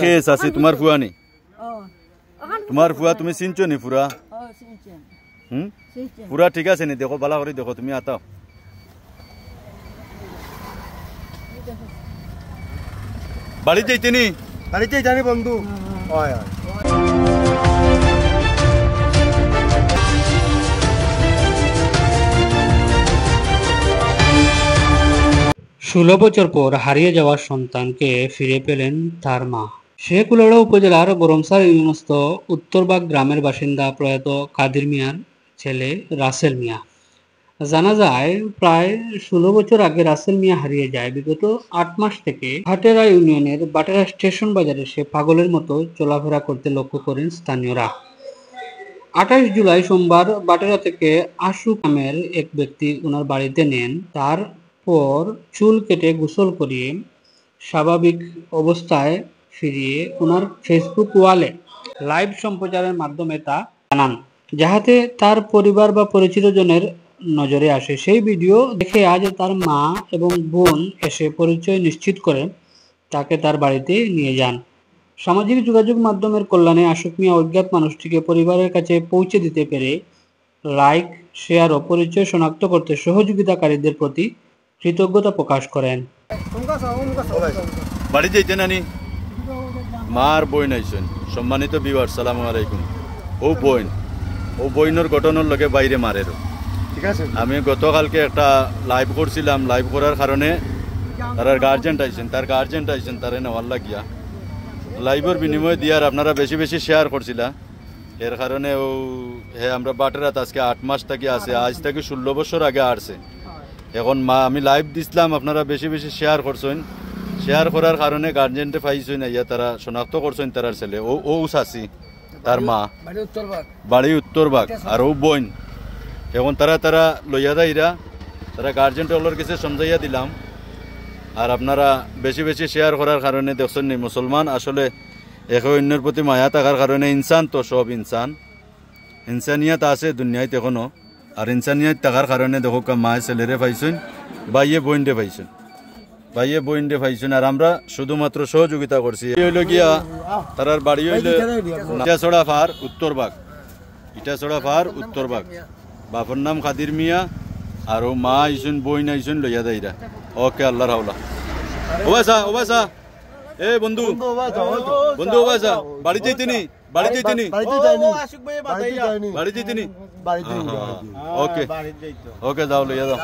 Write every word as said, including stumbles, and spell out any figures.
কে চাচি, তুমার ফুয়া নি? ও, তুমার ফুয়া তুমি চিনছো নি পুরা? হুম? পুরা ঠিক আছে নি? দেখো, বালা করি দেখো, তুমি আতাও। বাড়িত যাইতে নি? বাড়িত যাইতে নি বন্ধু। অয়, অয়। ষোলো বছর পর হারিয়ে যাওয়া সন্তানকে ফিরে পেলেন তার মা। শেখ উলাড়া উপজেলার গরমসার ইউনিয়নস্থ উত্তরবাগ গ্রামের বাসিন্দা প্রয়াত কাদির মিয়ার ছেলে রাসেল মিয়া। জানা যায়, প্রায় ষোলো বছর আগে রাসেল মিয়া হারিয়ে যায়। বিগত আট মাস থেকে ভাটেরা ইউনিয়নের বাটেরা স্টেশন বাজারে সে পাগলের মতো চলাফেরা করতে লক্ষ্য করেন স্থানীয়রা। আঠাশ জুলাই সোমবার বাটেরা থেকে আশু নামের এক ব্যক্তি ওনার বাড়িতে নেন। তারপর চুল কেটে গোসল করিয়ে স্বাভাবিক অবস্থায় ফিরিয়ে ওনার Facebook ওয়ালে লাইভ সম্প্রচারের মাধ্যমে তা জানান, যাহাতে তার পরিবার বা পরিচিতজনের নজরে আসে। সেই ভিডিও দেখে আজ তার মা এবং বোন এসে পরিচয় নিশ্চিত করে তাকে তার বাড়িতে নিয়ে যান। সামাজিক যোগাযোগ মাধ্যমের কল্যাণে আশুক মিয়া অজ্ঞাত মানুষটিকে পরিবারের কাছে পৌঁছে দিতে পেরে লাইক, শেয়ার ও পরিচয় শনাক্ত করতে সহযোগিতাকারীদের প্রতি কৃতজ্ঞতা প্রকাশ করেন। বাড়িত যাইতে নানি? মার বইন আইছইন। সম্মানিত ভিউয়ার, সালামু আলাইকুম। ও বইন, ও বইনর ঘটনার লগে বাইরে মারের। ঠিক আছে। আমি গতকালকে একটা লাইভ করছিলাম, লাইভ করার কারণে তারার গার্জেন্ট আইছইন, তার গার্জেন্ট আইছইন, তারে নেওয়ার লাগিয়া। লাইভর বিনিময়ে দিয়ার আপনারা বেশি বেশি শেয়ার করছিলা। এর কারণে ও, হে আমরা বাটেরাত আজকে আট মাস থাকি আছে, আজ থাকি ষোলো বছর আগে আরছে। এখন মা, আমি লাইভ দিছলাম, আপনারা বেশি বেশি শেয়ার করছইন। শেয়ার করার কারণে গার্জেন্টে পাইছইন, আইয়া তারা শনাক্ত করছইন তারার ছেলে। ও, ও চাচি, তার মা। বাড়ি উত্তরবাগ। বাড়ি উত্তরবাগ, আর ও বইন। এখন তারা, তারা লইয়া যাইরা, তারা গার্জেন্ট অকলর কাছে সমঝাইয়া দিলাম। আর আপনারা বেশি বেশি শেয়ার করার কারণে দেখছইন নি, মুসলমান আসলে একে অন্যর প্রতি মায়া থাকার কারণে, ইনসান তো সব ইনসান, ইনসানিয়াত আছে দুনিয়াত এখনো। আর ইনসানিয়াত থাকার কারণে দেখউক্কা, মায়ে ছেলেরে পাইছইন, বাইয়ে বইনরে পাইছইন, বাইয়ে বইনরে পাইছইন। আর আমরা শুধুমাত্র সহযোগিতা করছি। এই অইলো গিয়া, তারার বাড়ি অইলো ইটাছড়া পার উত্তরবাগ, ইটাছড়া পার উত্তরবাগ। বাপর নাম কাদির মিয়া, আর ও মা আইছইন, বইন আইছইন লইয়া যাইরা। ওকে, আল্লাহর হাওলা। ও বাসা, ও বাসা। এ বন্ধু, বন্ধু, ও বাসা, ও বাসা। বন্ধু, ও বাসা। বাড়িত যাইতে নি? বাড়িত যাইতে নি? বাড়িত যাইনি। ও, আশিক ভাই, বাড়িত বাতাইয়া। যাইনি। বাড়িত যাইতে নি? বাড়িত যাইনি, হ্যাঁ, হ্যাঁ। বাড়িত যাইনি। ওকে। হ্যাঁ, ওকে। বাড়িত যাইতো। ওকে, যাও, লইয়া যাও।